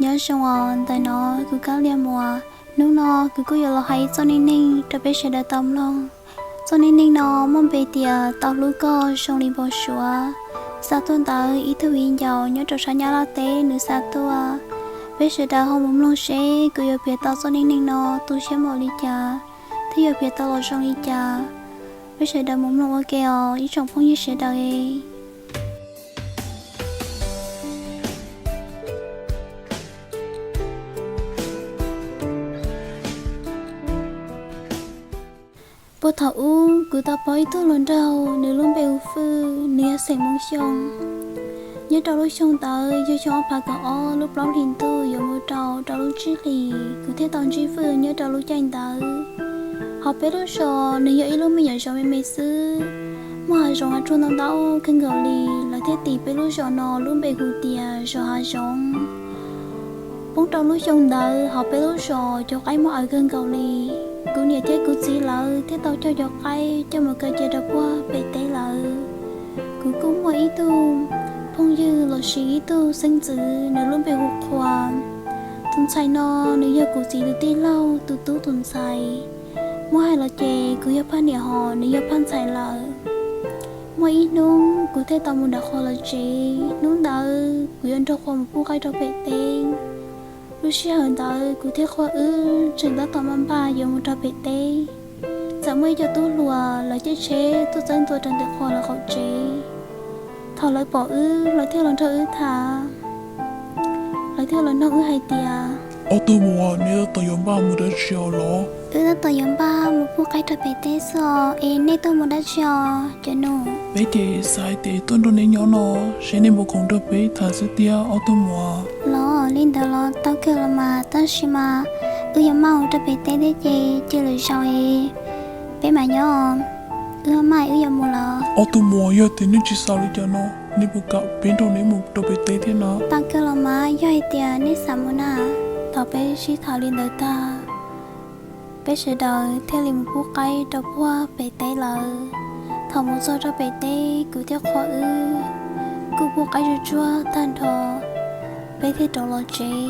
Nyob zoo os ntawm no kuv Kab Lia Muas, hnub no kuv kuj yuav los hais ib txoj neej neeg rau peb sawv daws tau mloog. Txoj neej neeg no muaj npe tias tau hlub koj zoo li npau suav. Xa tuaj ntawm ib tug viv ncaus nyob rau sab Nyab Laj teb nws xa tuaj. Peb sawv daws ho mus mloog seb kuv yuav piav tau txoj neej neeg no tu siab npaum li cas, thiab yuav piav tau los zoo li cas. Peb sawv daws mus mloog ua ke os ib tsoom phooj ywg sawv daws. Puag thaum ub kuv tau paub ib tug hluas nraug, nws lub npe hu Fwj, nws yog xeem Moo Xyooj. Nyob rau lub xyoo ntawd yog xyoo ob phav kaum ob lub plaub hlis ntuj yuav mus rau rau lub tsib hlis, kuv thiaj tau ntsib Fwj nyob rau lub caij ntawd. Hauv peb lub zos nws yog ib lub me nyuam zos me me xwb, muaj hav zoov hav tsuag ntau ntau kawg nkaus li, lawv thiaj tis peb lub zos no lub npe hu tias zos hav zoov. Poob rau lub xyoo ntawd hauv peb lub zos cov qaib muaj aws kawg nkaus li. Kuv niam thiab kuv txiv lawv thiaj tau coj cov qaib coj mus kaw cia rau puag pem teb lawm. Kuv kuj muaj ib tug phooj ywg lossis ib tug xeeb ntxwv, nws lub npe hu Qhua. Tus ntxhais no nws yog kuv txiv tus tij laug tus tub tus ntxhais. Muab hais los ces kuv yog phaj niam hos nws yog phaj ntxhais lawm. Muaj ib hnub kuv thiaj tau mus nram Qhua lawv tsev. Hnub ntawd kuv yuav nrog Qhua mus pub qaib rau pem teb. Lub sij hawm ntawd kuv thiab Qhua wb tseem tab tom npaj npaj yuav mus rau pem teb, txawm muaj ib co tub hluas lawv caij tsheb tuaj txawb ntua rau ntawm Qhua lawv qaum tsev. Thaum lawv pom wb, lawv thiaj los nrog wb tham. Lawv thiaj los nug wb hais tias, Ob tug muam, neb tab tom yuav npaj mus dab tsi los? Wb tab tom yuav npaj mus pub qaib rau pem teb xwb os, es nej tuaj mus dab tsi os cov nus? Peb ces xav hais tias tuaj nrog neb nyob no, seb neb puas khoom nrog peb tham xwb tiag ob tug muam. Los li ntawd los tau kawg los mas, tab sis mas wb yuav maj mus rau pem teb thiab ces cia lwm zaus es peb mam nyob. Wb maj wb yuav mus lawm. Ob tug muam, yog tias neb tsis xav li cas no, neb puas kam peb nrog neb mus rau pem teb thiab na? Tau kawg los mas, yog hais tias neb xav mus na. Thaum peb sib tham li ntawd tag, peb sawv daws thiaj li mus pub qaib rau puag pem teb lawm. Thaum mus txog rau pem teb, kuv thiab Qhua wb kuj pub qaib tsuag tsuag tag nrho, peb thiaj rov los tsev.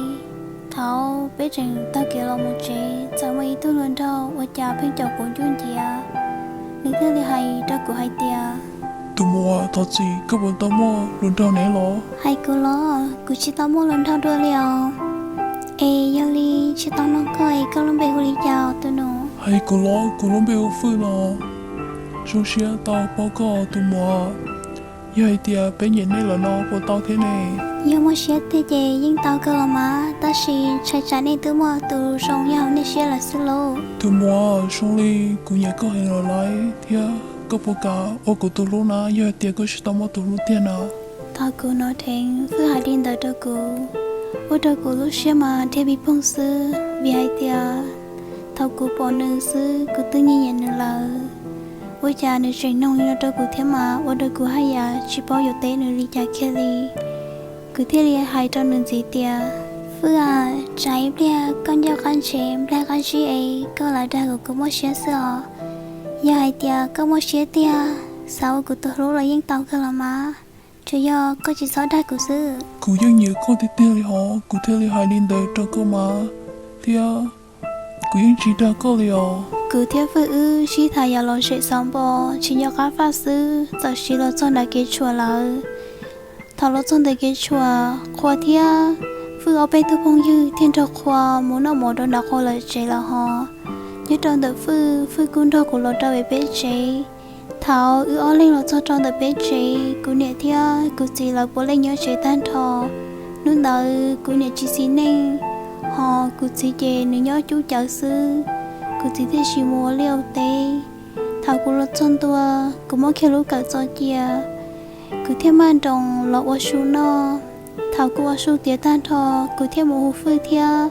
Thaum peb tseem taug kev los mus tsev, txawm muaj ib tug hluas nraug ua cas pheej caum kuv ncuab nciav. Nws thiaj li hais rau kuv hais tias, Tus muam, thov txim, koj puas tau muaj hluas nraug ne los? Hais kuv los? Kuv tsis tau muaj hluas nraug dua li os. Es yog li tsis tau nug koj es koj lub npe hu li cas tus nus? Hais kuv los? Kuv lub npe hu Fwj no. Zoo siab tau paub koj tus muam. Yog hais tias peb nyiam nej lawm no puas tau thiab ne? Yog muaj siab tiag ces yeej tau kawg los mas, tab sis ntshai tsam nej twb muaj tus zoo nyob hauv nej siab lawm xwb lauj. Tus muam, zoo li kuv nyiam koj heev lawm lauj, thiab koj puas kam ua kuv tus hlub na, yog hais tias koj tsis tau muaj tus hlub tiag na? Thaum kuv hnov dheev Fwj hais li ntawd rau kuv, ua rau kuv lub siab mas dhia pig poog xwb, vim hais tias thaum kuv pom nws xwb kuv twb nyiam nyiam nws lawm. Ua cas nws tseem noog li no rau kuv thiab mas ua rau kuv haj yam tsis paub yuav teb nws li cas kiag li. Kuv thiaj li hais rau nws ntxiv tias, Fwj a, tsam ib pliag koj ncauj qab ntshe nplaig qab zib es koj lam dag kom kuv muaj siab xwb os. Yog hais tias koj muaj siab tiag, xav ua kuv tus hlub los yeej tau kawg los mas, tsuas yog koj tsis txhob dag kuv xwb. Kuv yeej nyiam koj tiag tiag li hos, kuv thiaj li hais li ntawd rau koj mas, thiab kuv yeej tsis dag koj li os. Kuv thiab Fwj wb sib tham yam los zem xauv npo, tsis nco qab faj xwb, txawm siv los txog nram kev tshuam lawm. Thaum los txog ntawm kev tshuam, Qhua thiab Fwj ob peb tug phooj ywg thiaj nrog Qhua mus noj mov rau nram Qhua lawv tsev lawm hos. Nyob rau ntawm Fwj, Fwj kuj nrog kuv los rau pem peb tsev. Thaum wb ob leeg los txog rau ntawm peb tsev, kuv niam thiab kuv txiv lawv puav leej nyob tsev tag nrho. Hnub ntawd kuv niam tsis xis neej, hos kuv txiv ces nws nyob cub cawv xwb. Kuv txiv thiaj sim mus ua liaj ua teb. Thaum kuv los txog ntua, kuv muab kiag lub kawm txo cia, kuv thiaj maj nroos los ua su noj. Thaum kuv ua su tiav tag nrho, kuv thiaj mus hu Fwj thiab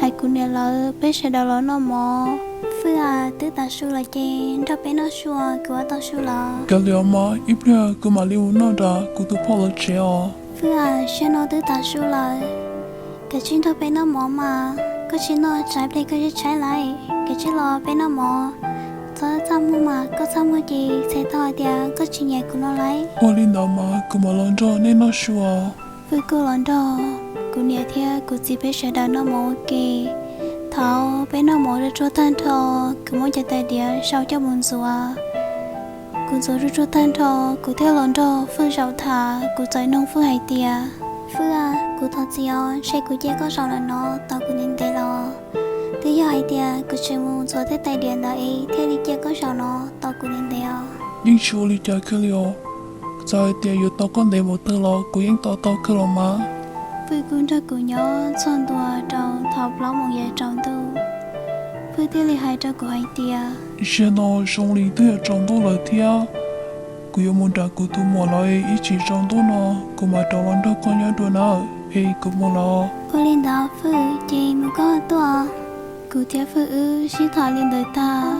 hais kuv niam lawv peb sawv daws los noj mov. Fwj a, twb tav su lawm ces nrog peb noj su, kuv ua tau su lawm. Kav liam mas, ib pliag kuv mam li mus noj nram kuv tus phauj lawv tsev os. Fwj a, zaum no twb tav su lawm, kav tsij nrog peb noj mov mas, koj tsis noj tsam ib pliag koj tshaib tshaib lawm. Kav tsij los peb noj mov, txhob txaj muag mas, koj txaj muag ces txhais tau hais tias koj tsis nyiam kuv no lawm. Ua li ntawd mas kuv mam los nrog nej noj su os. Fwj kuj los nrog Kuv niam thiab kuv txiv peb sawv daws noj mov ua ke. Thaum peb noj mov tsuag tsuag tag nrho, kuv muab cov tais diav sau coj mus ntxuav. Kuv ntxuav tsuag tsuag tag nrho, kuv thiaj los nrog Fwj zaum tham. Kuv txawm nug Fwj hais tias, Fwj, kuv thov txim os, ntshe kuv cia koj zaum lawm no tos kuv ntev ntev los. Twb yog hais tias kuv tsis mus ntxuav tej tais diav ntawd es thiaj li cia koj zaum no tos kuv ntev ntev os. Yeej tsis ua li cas kiag li os. Txawm hais tias yuav tos koj ntev npaum twg los kuv yeej tos tau kawg los mas. Fwj kuj nrog kuv nyob txog ntua rau thaum plaub moos yuav tsaus ntuj. Fwj thiaj li hais rau kuv hais tias, Zaum no zoo li twb yuav tsaus ntuj lawm thiab, kuv yuav mus nram kuv tus muam lawv, ib tsam tsaus ntuj no kuv mam rov los nrog koj nyob dua na, es kuv mus lawm. Ua li ntawd Fwj, ces mus koj tuaj. Kuv thiab Fwj wb sib tham li ntawd tag,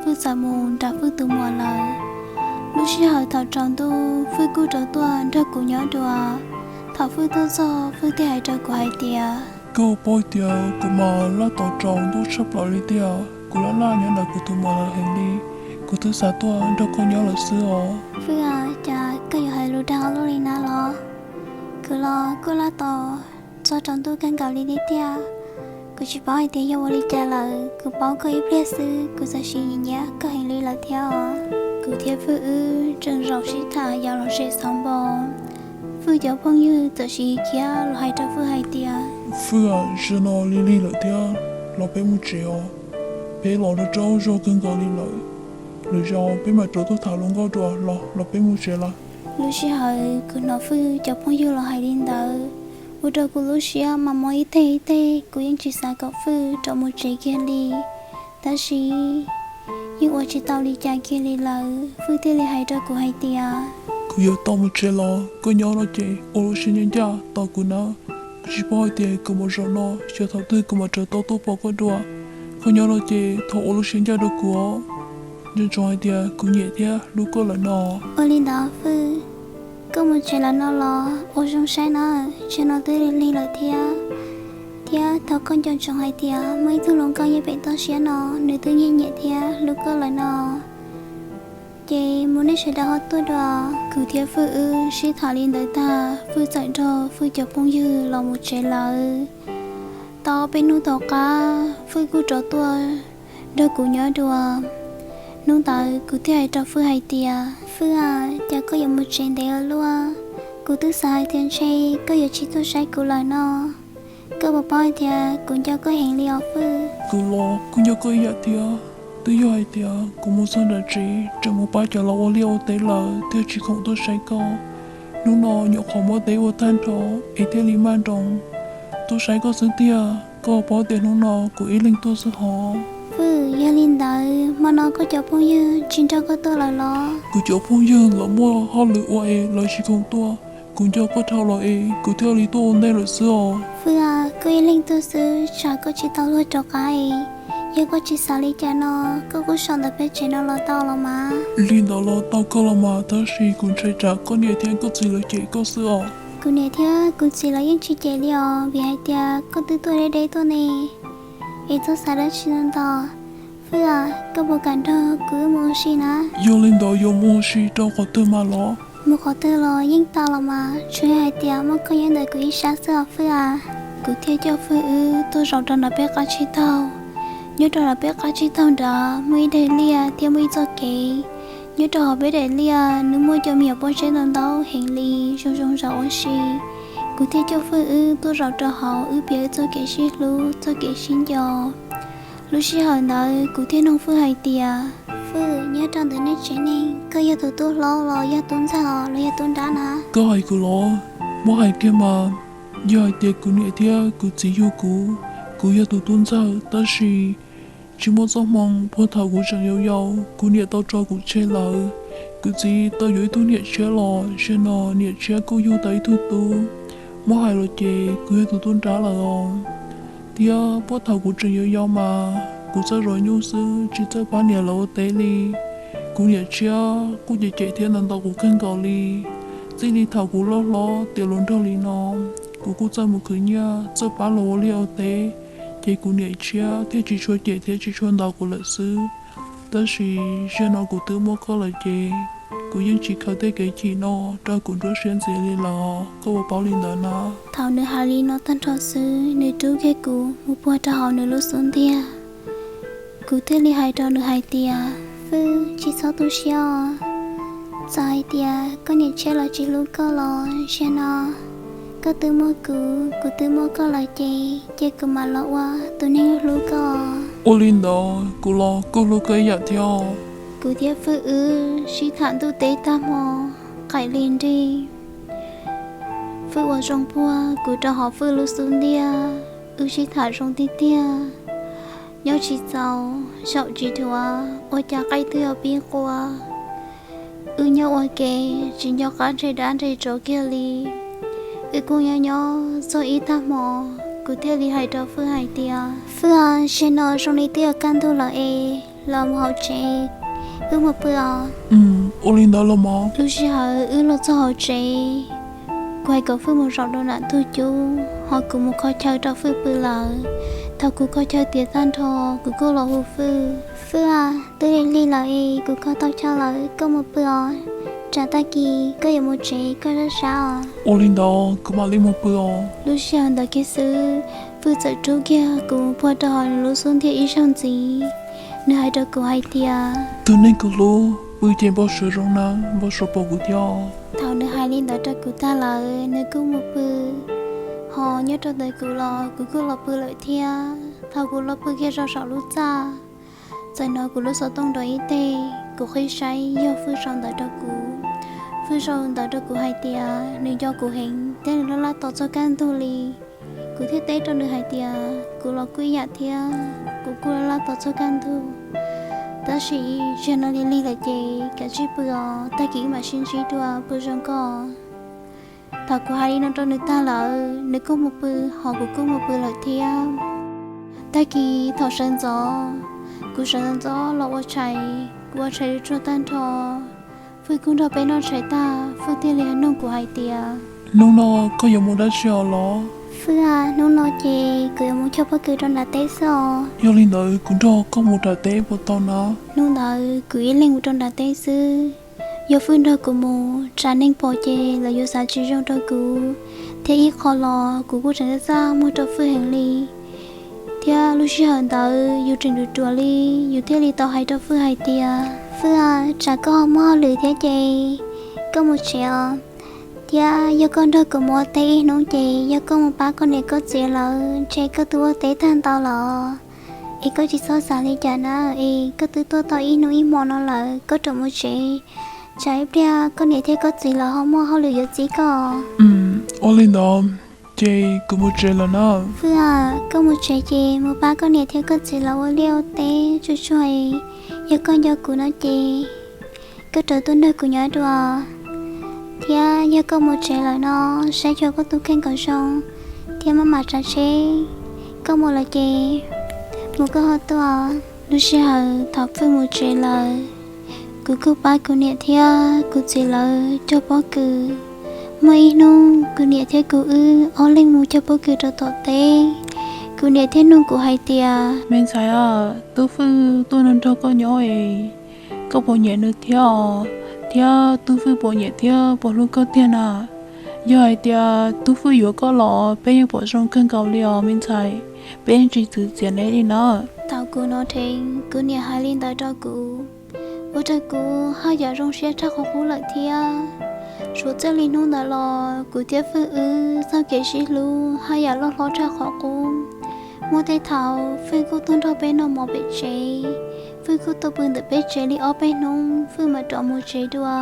Fwj txawm mus nram Fwj tus muam lawm. Lub sij hawm thaum tsaus ntuj Fwj kuj rov tuaj nrog kuv nyob dua. Thaum Fwj tuaj txog Fwj thiaj hais rau kuv hais tias, Koj paub tias kuv mas laj tos tsaus ntuj tshaj plaws li tiag, kuv laj laj nyob ntawm kuv tus muam lawv heev li, kuv twb xav tuaj nrog koj nyob lawm xwb os. Fwj, cas koj yuav hais lus dag ua luaj li na los? Kuv los kuj laj tos txog tsaus ntuj kawg nkaus li thiab tiag. Kuv tsis paub hais tias yog ua li cas lawm, kuv paub koj ib pliag xwb kuv txawm sis nyiam nyiam koj heev li lawm thiab os. Kuv thiab Fwj wb tseem zaum sib tham yam los zem xauv npo, Fwj cov phooj ywg txawm sis khiav los hais rau Fwj hais tias, Fwj, zaum no lig lig lawm thiab, los peb mus tsev os. Peb los rau rau zaug kawg nkaus li lawm, lwm zaus peb mam rov tuaj tham hluas nkauj dua, los los peb mus tsev lawm. Lub sij hawm kuv hnov Fwj cov phooj ywg los hais li ntawd, ua rau kuv lub siab mas mob ib teg ib teg, kuv yeej tsis xav kom Fwj rov mus tsev kiag li. Tab sis yeej ua tsis tau li cas kiag li lawm, Fwj thiaj li hais rau kuv hais tias, Kuv yuav tau mus tsev los, koj nyob no ces ua lub siab ncaj ncaj tos kuv nawb. Kuv tsis paub hais tias kuv mus zaum no xyov thaum twg kuv mam rov tau tuaj pom koj dua. Koj nyob no ces thov ua lub siab ncaj rau kuv os. Nco ntsoov hais tias kuv nyiam thiab hlub koj lawm no. Ua li ntawd Fwj, koj mus tsev lawm no los ua zoo saib na, tsev no twb lig lig lawm thiab. Thiab thov koj nco ntsoov hais tias muaj ib tug hluas nkauj nyob pem toj siab no, nws twb nyiam nyiam thiab hlub koj lawm no. Ces mus nej sawv daws ho tuaj dua. Kuv thiab Fwj wb sib tham li ntawd tag, Fwj txawm nrog Fwj cov phooj ywg los mus tsev lawm. Tau peb hnub tom qab Fwj kuj rov tuaj nrog kuv nyob dua. Hnub ntawd kuv thiaj hais rau Fwj hais tias, Fwj, cas koj yuav mus tsev ntev ua luaj? Kuv twb xav hais tias ntshe koj yuav tsis tuaj saib kuv lawm no. Koj puas paub hais tias kuv nco koj heev li os Fwj? Kuv los kuj nco koj ib yam thiab. Twb yog hais tias kuv mus txog nram tsev tseem mus pab cov laus ua liaj ua teb lawm thiaj tsis khoom tuaj saib koj. Hnub no nyuam qhuav muab teb ua tag nrho es thiaj li maj nroos tuaj saib koj xwb tiag. Koj paub tias hnub no kuv ib leeg tuaj xwb hos. Fwj, yog li ntawd hmo no koj cov phooj ywg tsis nrog koj tuaj lawm los? Kuv cov phooj ywg lawv muaj hauj lwm ua es lawv tsis khoom tuaj. Kuv nco koj dhau los es kuv thiaj li tuaj ua ntej lawm xwb os. Fwj, koj ib leeg tuaj xwb tsam koj tsis tau luag rov qab es. Yog koj tsis xav li cas no, koj kuj so ntawm peb tsev no los tau los mas. Li ntawd los tau kawg los mas, tab sis kuv ntshai tsam koj niam thiab koj txiv lawv cem koj xwb os. Kuv niam thiab kuv txiv lawv yeej tsis cem li os, vim hais tias koj twb tuaj deb deb tuaj ne. Es txhob xav dab tsi ntau ntau. Fwj, koj puas kam nrog kuv wb mus ua si na? Yog li ntawd yuav mus ua si rau qhov twg mas los? Mus qhov twg los yeej tau los mas, tsuas yog hais tias muaj koj nyob ntawm kuv ib sab xwb os Fwj. Kuv thiaj coj Fwj wb tuaj zaum rau nram peb qab tsib taug. Nyob rau nram peb qab tsib taug nrad muaj ib daim liaj thiab muaj ib txoj kev. Nyob rau hauv peb daim liaj nws muaj cov me nyuam pob zeb ntau ntau heev li, zoo zoo zam ua si. Kuv thiaj coj Fwj wb tuaj zaum rau hauv, wb piav wb txoj kev sib hlub, txoj kev sib nco. Lub sij hawm ntawd kuv thiaj nug Fwj hais tias, Fwj, nyob rau ntawm nej tsev neeg, koj yog tus tub hlob los yog tub ntxawg los yog tub nrab na? Koj hais kuv los? Muab hais kiag mas, yog hais tias kuv niam thiab kuv txiv yug kuv, kuv yog tus tub ntxawg, tab sis tsis muaj txoj hmoo, puag thaum kuv tseem yau yau kuv niam tau tso kuv tseg lawm. Kuv txiv tau yuav ib tug niam tshiab los, zaum no niam tshiab kuj yug tau ib tug tub. Muab hais los ces kuv yog tus tub nrab lawm os. Thiab puag thaum kuv tseem yau yau mas kuv txawj zov nyuj xwb, tsis txawj pab niam lawv ua teb li. Kuv niam tshiab kuj cem cem thiab ntaus ntaus kuv kawg nkaus li. Txij li thaum kuv loj hlob tiav hluas nraug li no, kuv kuj txawj mus khwv nyiaj, txawj pab lawv ua liaj ua teb, ces kuv niam tshiab thiaj tsis tshua cem thiab tsis tshua ntaus kuv lawm xwb. Tab sis zaum no kuv twb muaj koj lawm ces kuv yeej tsis khaws tej kev chim no rau kuv nruab siab ntxiv li lawm, koj puas paub li ntawd na? Thaum nws hais li no tag nrho xwb, nws rub kiag kuv mus puag rau hauv nws lub xub ntiag. Kuv thiaj li hais rau nws hais tias, Fwj, tsis txhob tu siab os. Txawm hais tias koj niam tshiab los tsis hlub koj los, zaum no koj twb muaj kuv, kuv twb muaj koj lawm ces, ces kuv mam los ua tus neeg hlub koj. Ua li ntawd kuv los kuj hlub koj ib yam thiab. Kuv thiab Fwj wb sib tham ntuj teb tag hmo, qaim li nrig. Fwj ua zoo puag kuv rau hauv Fwj lub xub ntiag, wb sib tham zoo tiag tiag. Nyob tsis txaus, zaum tsis dhuav, ua cas qaij twb yuav pib qua. Wb nyob ua ke tsis nco qab ntshe dab ntshe tsov kiag li. Wb kuj nyob nyob txog ib tag hmo, kuv thiaj li hais rau Fwj hais tias, Fwj, zaum no zoo li twb yuav kaj ntug lawm es, los mus hauv tsev, wb mus pw os. Ua li ntawd los mas. Lub sij hawm wb los txog hauv tsev, kuv hais kom Fwj mus zaum rau nram ntug cub, ho kuv mus kho chaw rau Fwj pw lawm. Thaum kuv kho chaw tiav tag nrho, kuv kuj los hu Fwj, Fwj, twb lig lig lawm es kuv kho tau chaw lawm, koj mus pw os. Tsam tag kis koj yuav mus tsev koj sab sab os. Ua li ntawd kuv mam li mus pw os. Lub sij hawm ntawd kiag xwb, Fwj txawm rub kiag kuv puag rau hauv nws lub xub ntiag ib zaug ntxiv. Nws hais rau kuv hais tias, tus neeg kuv hlub, pw ces npau suav zoo nawb, npau suav pom kuv thiab. Thaum nws hais li ntawd rau kuv tag lawm, nws kuj mus pw. Ho nyob rau ntawm kuv los kuv kuj los pw lawm thiab. Thaum kuv los pw kiag rau saum lub txaj, txawm hnov kuv lub xov tooj nrov ib teg, kuv qhib saib yog Fwj sau ntawv rau kuv. Fwj sau ntawv rau kuv hais tias nws nco kuv heev thiab nws laj laj tos txog kaj ntug li. Kuv thiaj teb rau nws hais tias kuv los kuj ib yam thiab, kuv kuj laj laj tos txog kaj ntug. Tab sis zaum no lig lig lawm ces kav tsij pw os, tag kis wb mam sib ntsib dua, pw zoo koj. Thaum kuv hais li no rau nws tag lawm, nws kuj mus pw, ho kuv kuj mus pw lawm thiab. Tag kis thaum sawv ntxov, kuv sawv ntxov ntxov los ua tshais, kuv ua tshais tsuag tag nrho, Fwj kuj nrog peb noj tshais tag, Fwj thiaj li nug kuv hais tias, hnub no koj yuav mus dab tsi os los? Fwj, hnub no ces kuv yuav mus cog pob kws rau nram teb xwb os. Yog li ntawd kuv nrog koj mus nram teb puas tau na? Hnub ntawd kuv ib leeg mus rau nram teb xwb. Yog Fwj nrog kuv mus, tsam neeg pom ces lawv yuav xav tsis zoo rau kuv, thiab ib qho los kuv kuj tseem txaj txaj muag rau Fwj heev li. Thiab lub sij hawm ntawd yus tseem ruam ruam li, yus thiaj li tau hais rau Fwj hais tias, Fwj, tsam koj ho muaj hauj lwm thiab ces koj mus tsev os. Thiab yog koj nrog kuv mus ua teb ib hnub ces yog koj mus pab koj niam koj txiv lawm, ntshe koj twb ua teb tag ntau los. Es koj tsis txhob xav li cas na, es koj twb tuaj tau ib hnub ib hmo no lawm, koj rov mus tsev, tsam ib pliag koj niam thiab koj txiv lawv ho muaj hauj lwm yuav txib koj. Ua li ntawd ces kuv mus tsev lawm na. Fwj, koj mus tsev ces mus pab koj niam thiab koj txiv lawv ua liaj ua teb tsuag tsuag. Yog koj nco kuv no ces koj rov tuaj nrog kuv nyob dua. Thiab yog koj mus tsev lawm no, saib xyuas koj tus kheej kom zoo, thiab maj mam tsav tsheb. Koj mus lawm ces mus koj ho tuaj. Lub sij hawm thaum Fwj mus tsev lawm, kuv kuj pab kuv niam thiab kuv txiv lawv cog pob kws. Muaj ib hnub kuv niam thiab kuv wb ob leeg mus cog pob kws rau tom teb, kuv niam thiaj nug kuv hais tias, Me ntxhais, Tub Fwj tuaj nrog koj nyob es koj puas nyiam nws thiab os? Thiab Tub Fwj puas nyiam thiab puas hlub koj tiag na? Yog hais tias Tub Fwj yuav koj los peb yeej pom zoo kawg nkaus li os me ntxhais, peb yeej tsis txwv txiav neb li na. Thaum kuv hnov dheev kuv niam hais li ntawd rau kuv, ua rau kuv haj yam zoo siab tshaj qhov qub lawm thiab. Suav txij li hnub ntawd los kuv thiab Fwj wb txoj kev sib hlub haj yam loj hlob tshaj qhov qub. Muaj tej thaum Fwj kuj tuaj nrog peb noj mov pem tsev, Fwj kuj tuaj pw ntawm peb tsev li ob peb hnub Fwj mam rov mus tsev dua.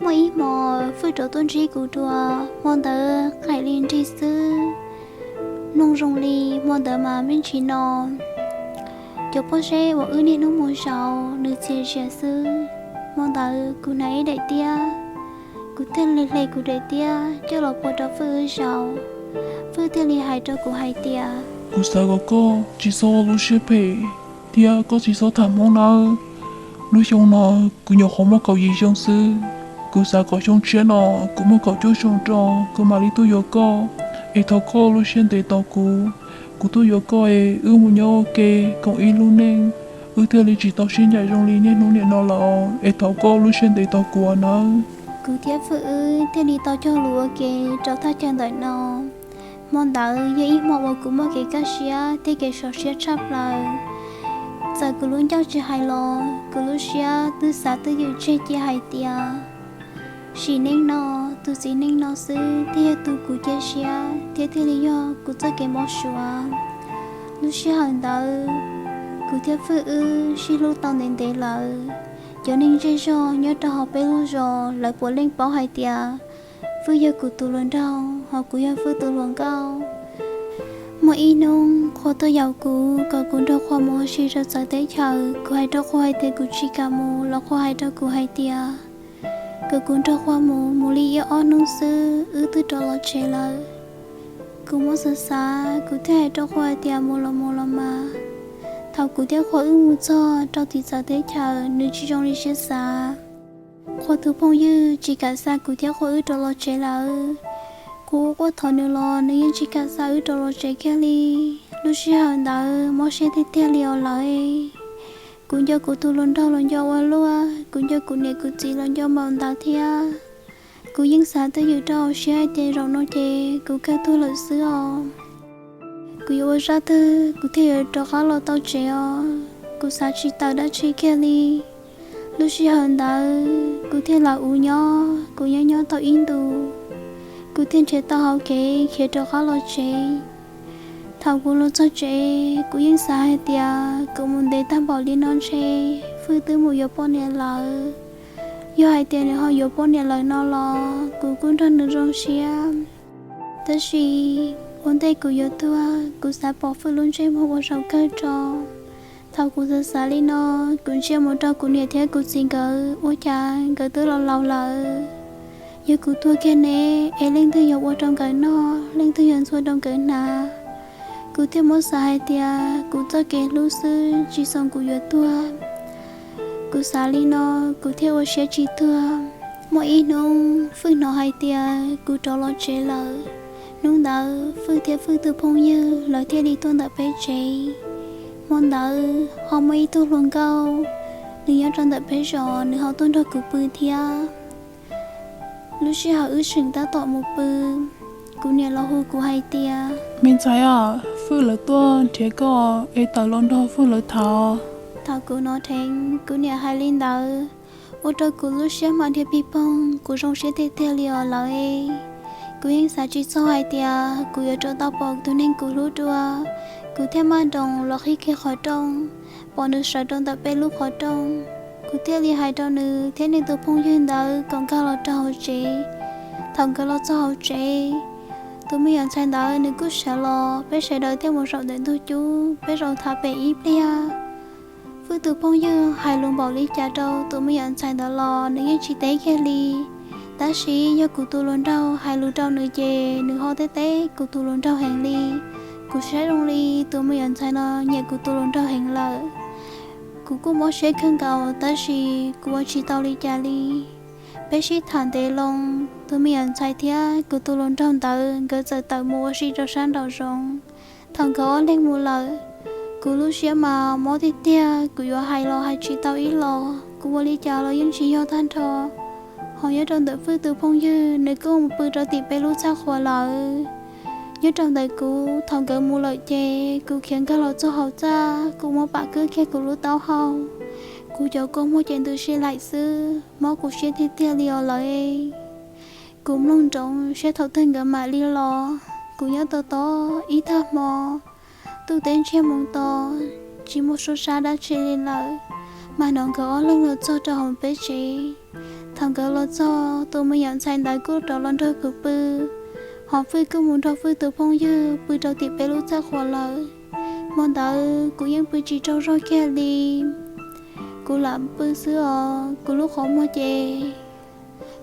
Muaj ib hmo Fwj rov tuaj ntsib kuv dua, hmo ntawd qaim li nrig xwb, mloog zoo li hmo ntawd mas me ntsis no cov pob zeb uas wb niaj hnub mus zaum nws txias zias xwb. Hmo ntawd kuv hnav ib daim tiab, kuv thiaj li hle kuv daim tiab coj los pua rau Fwj wb zaum. Fwj thiaj li hais rau kuv hais tias, Kuv xav kom koj tsis txhob ua lub siab phem thiab koj tsis txhob tham Hmoob nawb. Lub xyoo no kuv nyuam qhuav muaj kaum yim xyoo xwb, kuv xav kom xyoo tshiab no kuv muaj kaum cuaj xyoo rau kuv mam li tuaj yuav koj. Es thov koj lub siab ntev tos kuv, kuv tuaj yuav koj es wb mus nyob ua ke koom ib lub neej. Wb thiaj li tsis tau sib ncaim zoo li niaj hnub nim no lawm es thov koj lub siab ntev tos kuv nawb. Kuv thiab Fwj wb thiaj li tau cog lus ua ke rau thaj chaw ntawm no. Hmo ntawd yog ib hmo uas kuv muaj kev kaj siab thiab kev sov siab tshaj plaws. Txawm kuv lub ncauj tsis hais los kuv lub siab twb xav twj ywm tseg cia hais tias sim neej no, tus txiv neej no xwb thiaj yog tus kuv cia siab thiab thiaj li yog kuv txoj kev mob suav. Lub sij hawm ntawd kuv thiab Fwj wb sib hlub tau ntev ntev lawm. Cov neeg zej zog nyob rau hauv peb lub zos lawv puav leej paub hais tias Fwj yog kuv tus hluas nraug hos kuv yog Fwj tus hluas nkauj. Muaj ib hnub Qhua tuaj yaum kuv kom kuv nrog Qhua mus ua si rau txawv teb chaws. Kuv hais rau Qhua hais tias kuv tsis kam mus los Qhua hais rau kuv hais tias kom kuv nrog Qhua mus, mus li ib ob hnub xwb wb twb rov los tsev lawm. Kuv muab xav xav kuv thiaj hais rau Qhua hais tias mus los mus los mas. Thaum kuv thiab Qhua wb mus txog rau tim txawv teb chaws nws tsis zoo li siab xav. Qhua tus phooj ywg tsis kam xa kuv thiab Qhua wb rov los tsev lawm. Kuv ua quaj thov nws los nws yeej tsis kam xa wb rov los tsev kiag li. Lub sij hawm ntawd mob siab tiag tiag li os lawv. Kuv nco kuv tus hluas nraug los nco ua luaj, kuv nco kuv niam kuv txiv los nco npaum ntawd thiab. Kuv yeej xav twj ywm rau hauv siab hais tias zaum no ces kuv kawg tuag lawm xwb os. Kuv yuav ua zaj twg kuv thiaj yuav rov qab los tau tsev os. Kuv xav tsis tawm dab tsi kiag li. Lub sij hawm ntawd kuv thiaj lam ua nyob, kuv nyob nyob tau ib ntus, kuv thiaj nrhiav tau hauv kev khiav rov qab los tsev. Thaum kuv los txog tsev kuv yeej xav hais tias kuv mus ntev tag npaum li no ntshe Fwj twb mus yuav poj niam lawm. Yog hais tias nws ho yuav poj niam lawm no los kuv kuj nrog nws zoo siab. Tab sis ua ntej kuv yuav tuag kuv xav pom Fwj lub ntsej muag ua zaum kawg tso. Thaum kuv xav xav li no, kuv ntsia mus rau kuv niam thiab kuv txiv nkawd, ua cas nkawd twb los laus lawm. Yog kuv tuag kiag ne, es leej twg yuav ua rau nkawd noj, leej twg yuav ntxhua rau nkawd hnav? Kuv thiaj muab xav hais tias kuv txoj kev hlub xwb tsis xoo kuv yuav tuag. Kuv xav li no, kuv thiaj ua siab tsis tuag. Muaj ib hnub Fwj hnov hais tias kuv rov los tsev lawm. Hnub ntawd Fwj thiab Fwj tus phooj ywg lawv thiaj li tuaj ntawm peb tsev. Hmo ntawd ho muaj ib tug hluas nkauj, nws nyob rau ntawm peb zos, nws ho tuaj nrog kuv pw thiab. Lub sij hawm wb tseem tab tom mus pw, kuv niam los hu kuv hais tias, Me ntxhais, Fwj lawv tuaj nrhiav koj es tawm los nrog Fwj lawv tham. Thaum kuv hnov dheev kuv niam hais li ntawd, ua rau kuv lub siab mas dhia pig poog, kuv zoo siab tiag tiag li os lawv. Kuv yeej xav tsis txog hais tias kuv yuav rov tau pom tus neeg kuv hlub dua. Kuv thiaj maj nroos los qhib kiag qhov rooj, pom nws sawv rau ntawm peb lub qhov rooj. Kuv thiaj li hais rau nws thiab nws tus phooj ywg ntawd kom nkag los rau hauv tsev. Thaum nkawd los txog hauv tsev, tus me nyuam ntxhais ntawd nws kuj sawv los, peb sawv daws thiaj mus zaum ntawm ntug cub, peb zaum tham pem ib pliag. Fwj tus phooj ywg hais lus npaum li cas rau tus me nyuam ntxhais ntawd los nws yeej tsis teb kiag li. Tab sis yog kuv tus hluas nraug hais lus rau nws ces nws ho teb teb kuv tus hluas nraug heev li. Kuv saib zoo li tus me nyuam ntxhais no nyiam kuv tus hluas nraug heev lawm. Kuv kuj mob siab kawg nkaus tab sis kuv ua tsis tau li cas li. Peb sib tham ntev loo, tus me nyuam ntxhais thiab kuv tus hluas nraug ntawd nkawd txawm tawm mus ua si rau sab nraum zoov. Thaum nkawd ob leeg mus lawm, kuv lub siab mas mob tiag tiag, kuv yuav hais los hais tsis tau ib los, kuv ua li cas los yeej tsis yog tag nrho. Ho nyob rau ntawm Fwj tus phooj ywg nws kuj mus pw rau tim peb lub txaj qhua lawm. Nyob rau ntawm kuv, thaum nkawd mus lawm ces kuv khiav nkag los txog hauv txaj, kuv muab pam kwb kiag kuv lub taub hau. Kuv cov kua muag ces ntws si laim xwb, mob kuv siab tiag tiag li os lawv. Kuv mloog nroos saib thaum twg nkawd mam li los. Kuv nyob tos tos ib tag hmo, ntuj teb ntsiag moo to, tsis muaj suab sab dab tsi li lawm, mas hnov nkawd ob leeg los txog rau hauv peb tsev. Thaum nkawd los txog, tus me nyuam ntxhais ntawd kuj rov los nrog kuv pw, ho Fwj kuj mus nrog Fwj tus phooj ywg pw rau tim peb lub txaj qhua lawm. Hmo ntawd kuv yeej pw tsis tsaug zog kiag li. Kuv lam pw xwb os, kuv lub qhov muag ces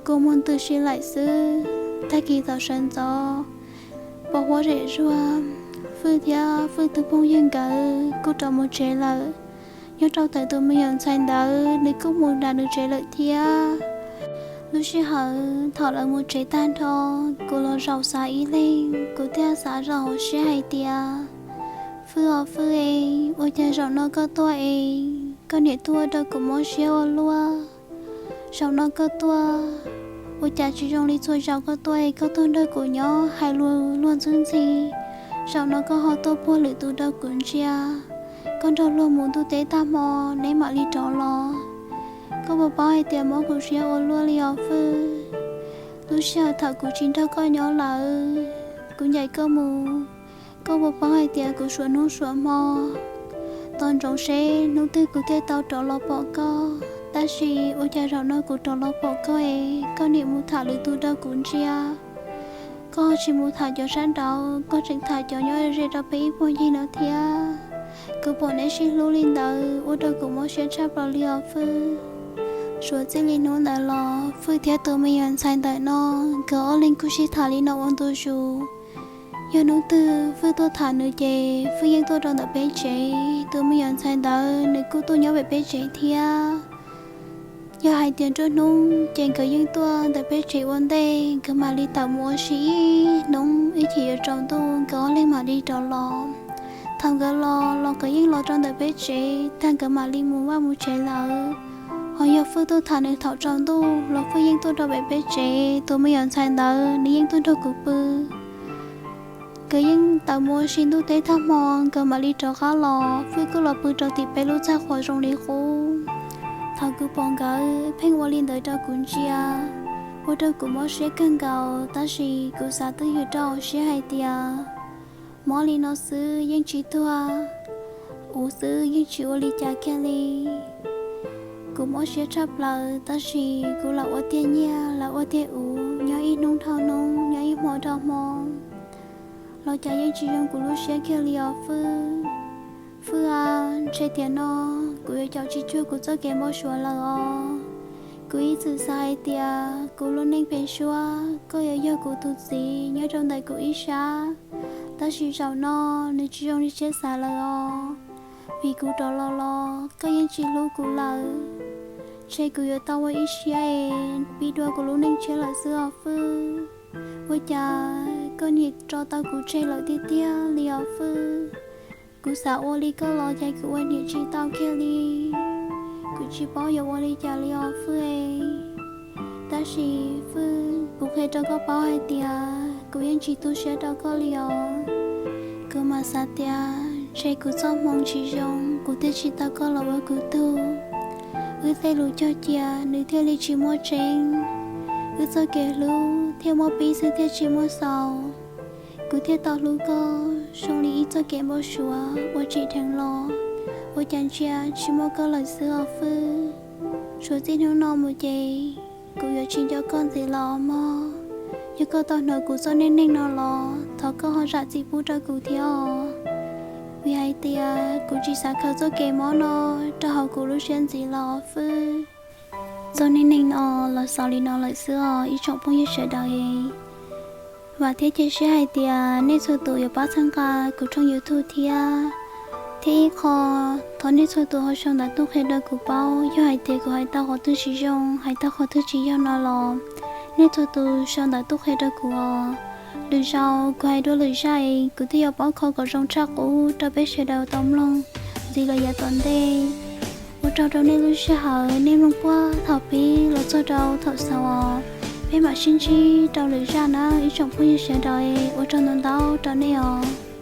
kua muag ntws si laim xwb. Tag kis thaum sawv ntxov, pos huab zem zuag, Fwj thiab Fwj tus phooj ywg nkawd kuj rov mus tsev lawm. Nyob rau ntawm tus me nyuam ntxhais ntawd nws kuj mus nram nws tsev lawm thiab. Lub sij hawm thaum lawv mus tsev tag nrho, kuv los zaum xav ib leeg, kuv thiaj xav zoj hauv siab hais tias, Fwj os Fwj e, ua cas zaum no koj tuaj e? Koj niam tuaj rau kuv mob siab ua luaj. Zaum no koj tuaj, ua cas tsis zoo li txhua zaus koj tuaj es koj tuaj nrog kuv nyob hais lus luag ntxwb ntxhi. Zaum no koj ho tuaj puag lwm tus rau kuv ntsia. Koj nrog luag mus ntuj teb tag hmo, neb mam li rov los. Koj puas paub hais tias mob kuv siab ua luaj li os Fwj? Lub sij hawm thaum kuv tsis nrog koj nyob lawm, kuv ncaim koj mus, koj puas paub hais tias kuv suav hnub suav hmo tos ntsoov seb hnub twg kuv thiaj tau rov los pom koj. Tab sis ua cas zaum no kuv rov los pom koj es koj niam mus tham lwm tus rau kuv ntsia. Koj tsis mus tham cov sab nraud, koj tseem tham cov nyob ze rau peb ib puag ncig no thiab. Kuv pom neb sib hlub li ntawd ua rau kuv mob siab tshaj plaws li os Fwj. Suav txij li hnub ntawd los Fwj thiab tus me nyuam ntxhais ntawm no, nkawd ob leeg kuj sib tham li no ua ntu zus. Yog hnub twg Fwj tuaj tham nws ces Fwj yeej tuaj rau ntawm peb tsev. Tus me nyuam ntxhais ntawd nws kuj tuaj nyob pem peb tsev thiab. Yog hais tias nruab hnub ces nkawd yeej tuaj ntawm peb tsev ua ntej, nkawd mam li tawm mus ua si ib hnub, ib chim yuav tsaus ntuj nkawd ob leeg mam li rov los. Thaum nkawd los los nkawd yeej los rau ntawm peb tsev tag nkawd mam li mus vaj mus tsev lawm. Ho yog Fwj tuaj tham nws thaum tsaus ntuj los Fwj yeej tuaj rau pem peb tsev, tus me nyuam ntxhais ntawd nws yeej tuaj nrog kuv pw. Nkawd yeej tawm mus ua si ntuj teb tag hmo, nkawd mam li rov qab los, Fwj kuj los pw rau tim peb lub txaj qhuas zoo li qub. Thaum kuv pom nkawd pheej ua li ntawd rau kuv ntsia, ua rau kuv mob siab kawg nkaus, tab sis kuv xav twj ywm rau hauv siab hais tias, mob li no xwb yeej tsis tuag, uv xwb yeej tsis ua li cas kiag li. Kuv mob siab tshaj plaws, tab sis kuv lam ua tiag nyiaj, lam ua tiag uv, nyob ib hnub dhau hnub, nyob ib hmo dhau hmo, los cas yeej tsis zoo kuv lub siab kiag li os Fwj. Fwj a, ntshe tiam no kuv yuav caum tsis cuag kuv txoj kev npau suav lawm os. Kuv ib txwm xav hais tias kuv lub neej pem suab koj yuav yog kuv tus txiv nyob rau ntawm kuv ib sab, tab sis zaum no nws tsis zoo li siab xav lawm os. Vim kuv rov los los koj yeej tsis hlub kuv lawm. Ntshe kuv yuav tau ua ib siab es pib dua kuv lub neej tshiab lawm xwb os Fwj. Ua cas koj niam tso tau kuv tseg lawm tiag tiag li os Fwj. Kuv xav ua li koj los cas kuv ua niam tsis tau kiag li. Kuv tsis paub yuav ua li cas li os Fwj. Tab sis Fwj, kuv qhia rau koj paub hais tias kuv yeej tsis tu siab rau koj li os. Kuv mam xav tias ntshe kuv txoj hmoo tsis zoo kuv thiaj tsis tau koj los ua kuv tug. Wb tej lus cog cia nws thiaj li tsis muaj tseeb. Wb txoj kev hlub thiaj muaj pib xwb thiaj tsis muaj xaus. Kuv thiaj tau hlub koj zoo li ib txoj kev npau suav uas tsim dheev los, ua cas ntsia tsis muaj koj lawm xwb os Fwj. Suav txij hnub no mus ces kuv yuav tsis nco koj ntxiv los os mog. Yog koj tau hnov kuv txoj neej neeg no los thov koj ho zam txim pub rau kuv thiab os. Vim hais tias kuv tsis xav khaws txoj kev mob no rau hauv kuv lub siab ntxiv los os Fwj. Txoj neej neeg no los xaus li no lawm xwb os ib tsoom phooj ywg sawv daws. Vam thiab cia siab hais tias nej txhua tus yuav pab txhawb nqa kuv tshooj YouTube thiab. Thiab ib qho, thov nej txhua tus ho sau ntawv tuaj qhia rau kuv paub, yog hais tias kuv hais tau qhov twg tsis zoo, hais tau qhov twg tsis yog no los nej txhua tus sau ntawv tuaj qhia rau kuv os. Lwm zaus kuv hais dua lwm zaj es kuv thiaj yuav paub kho kom zoo tshaj qub rau peb sawv daws tau mloog ntxiv los yav tom ntej. Ua tsaug rau nej lub sij hawm nej mloog puag thaum pib los txog rau thaum xaus os. Peb mam sib ntsib rau lwm zaj na ib tsoom phooj ywg sawv daws, ua tsaug ntau ntau rau nej os.